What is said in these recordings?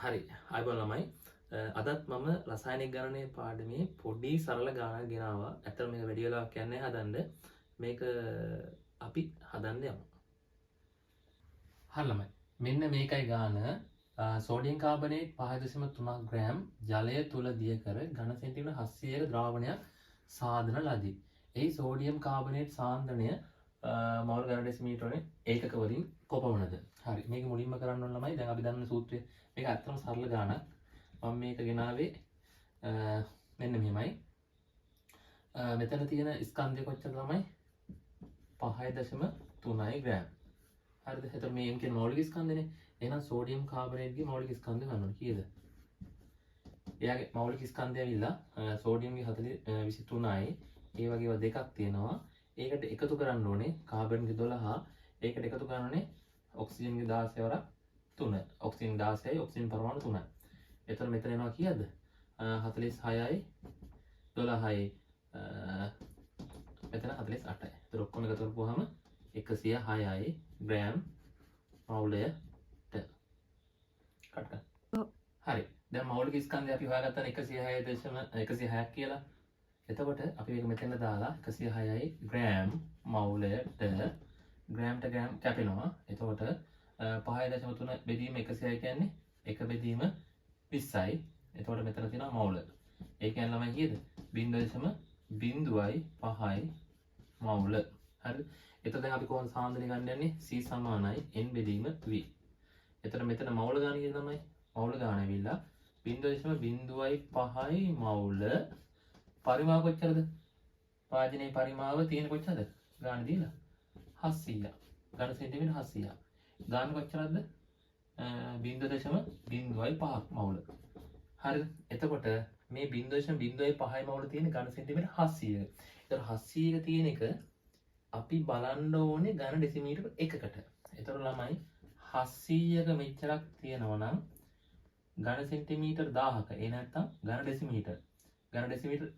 හරි, ආයුබෝවන් ළමයි. අදත් මම රසායනික ගණනයේ පාඩමේ පොඩි සරල ගානක් ගෙනාවා. ඇත්තටම මේක වැඩි වෙලාවක් යන්නේ නැහැ හදන්න. මේක අපි හදන්න යමු. හරි ළමයි. මෙන්න මේකයි ගාන. සෝඩියම් කාබනේට් 5.3 ග්‍රෑම් ජලය තුල දිය කර ඝන සෙන්ටිමීටර් 700ක ද්‍රාවණයක් සාදන ලදී. එහි සෝඩියම් කාබනේට් සාන්ද්‍රණය මවුල ඝන ඩෙසිමීටර වලින් ඒකක වලින් කොපමණද? හරි, මේක මුලින්ම කරන්න ඕන ළමයි. දැන් අපි දන්න සූත්‍රය, මේක ඇත්තටම සරල ගානක්. මම මේක ගෙනාවේ මෙන්න මෙහෙමයි. මෙතන තියෙන ස්කන්ධය කොච්චර ළමයි? 5.3යි ග්‍රෑම්. හරිද? එතකොට මේ M කියන්නේ මෞලික ස්කන්ධනේ. එහෙනම් සෝඩියම් කාබනේට්ගේ මෞලික ස්කන්ධය ගන්න ඕනේ කීයද? එයාගේ මෞලික ස්කන්ධය ඇවිල්ලා සෝඩියම්ගේ 40 23යි. ඒ වගේ ඒවා දෙකක් තියෙනවා. ඒකට එකතු කරන්න ඕනේ කාබන්ගේ 12. ඒකට එකතු කරන්න ඕනේ ඔක්සිජන්ගේ 16 වරක් 3. ඔක්සිජන් 16යි, ඔක්සිජන් පරමාණු 3යි. එතකොට මෙතන එනවා කීයද? 46යි 12යි, මෙතන 48යි. එතකොට ඔක්කොම එකතු කරපුවාම 106යි ග්‍රෑම් මවුලයට. කට් කරන්න. ඔව්. හරි. දැන් මෞලික ස්කන්ධය අපි හොයාගත්තා 106.106ක් කියලා. එතකොට අපි මේක මෙතන දාලා 106යි ග්‍රෑම් මවුලයට, ග්‍රෑම්ට ග්‍රෑම් කැපෙනවා. එතකොට 5.3 බෙදීම 106 කියන්නේ 1 බෙදීම 20යි. එතකොට මෙතන තියෙනවා මවුල. ඒ කියන්නේ ළමයි කීයද? 0.05යි මවුල. හරිද? එතකොට දැන් අපි කොහොමද සාන්ද්‍රණය ගන්න යන්නේ? C සමානයි N බෙදීම V. එතකොට මෙතන මවුල ගාන කීයද ළමයි? මවුල ගාන ඇවිල්ලා 0.05යි මවුල. පරිමාව කොච්චරද? භාජනයේ පරිමාව තියෙන කොච්චරද? ගාන දීලා 700. ඝන සෙන්ටිමීටර් 700. ගාන කොච්චරද? 0.05ක් මවුල. හරිද? එතකොට මේ 0.05යි මවුල තියෙන ඝන සෙන්ටිමීටර් 700. එතකොට 700ක තියෙන එක අපි බලන්න ඕනේ ඝන ඩෙසිමීටර් එකකට. එතකොට ළමයි, 700ක මෙච්චරක් තියෙනවා නම් ඝන සෙන්ටිමීටර් 1000ක, ඒ නැත්තම් ඝන ඩෙසිමීටර්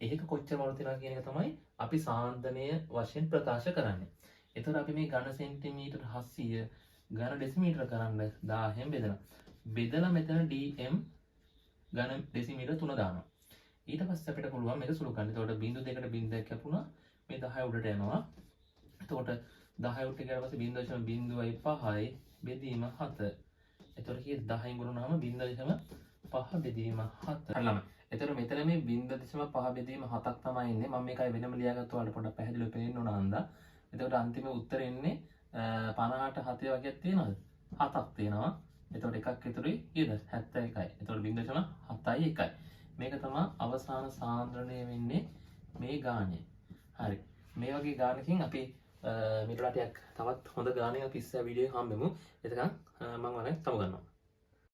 එකක කොච්චර මවුල තියෙනවද කියන එක තමයි අපි සාන්ද්‍රණය වශයෙන් ප්‍රකාශ කරන්නේ. එතකොට අපි මේ ඝන සෙන්ටිමීටර් 700 ඝන ඩෙසිමීටර කරන්න 1000න් බෙදනවා. බෙදලා මෙතන dm ඝන ඩෙසිමීටර 3 දානවා. ඊට පස්සේ අපිට පුළුවන් මේක සුළු කරන්න. එතකොට බිංදු දෙකට බිංදුවක් කැපුණා. මේ 10 උඩට යනවා. එතකොට 10 උඩට ගියාට පස්සේ 0.05යි බෙදීම 7. එතකොට කීයද? 10න් ගුණාම 0.5 බෙදීම 7. හරි ළමයි. එතකොට මෙතන මේ 0.5 බෙදීම 7ක් තමයි එන්නේ. මම මේකයි වෙනම ලියාගත්තා, ඔයාලට පොඩ්ඩක් පැහැදිලිව පේන්න ඕන හන්දා. එතකොට අන්තිම උත්තරේ එන්නේ 58 7 වගේක් තියෙනවද? 7ක් තියෙනවා. එතකොට එකක් ඉතුරුයි කීයද? 71යි. එතකොට 0.71යි. මේක තමයි අවසාන සාන්ද්‍රණය වෙන්නේ මේ ගානේ. හරි. මේ වගේ ගානකින් අපි මීට වඩා ටිකක් තවත් හොඳ ගානකින් අපි ඉස්සර වීඩියෝ එක හම්බෙමු. එතකන් මම ඔයාලගෙන් සමු ගන්නවා.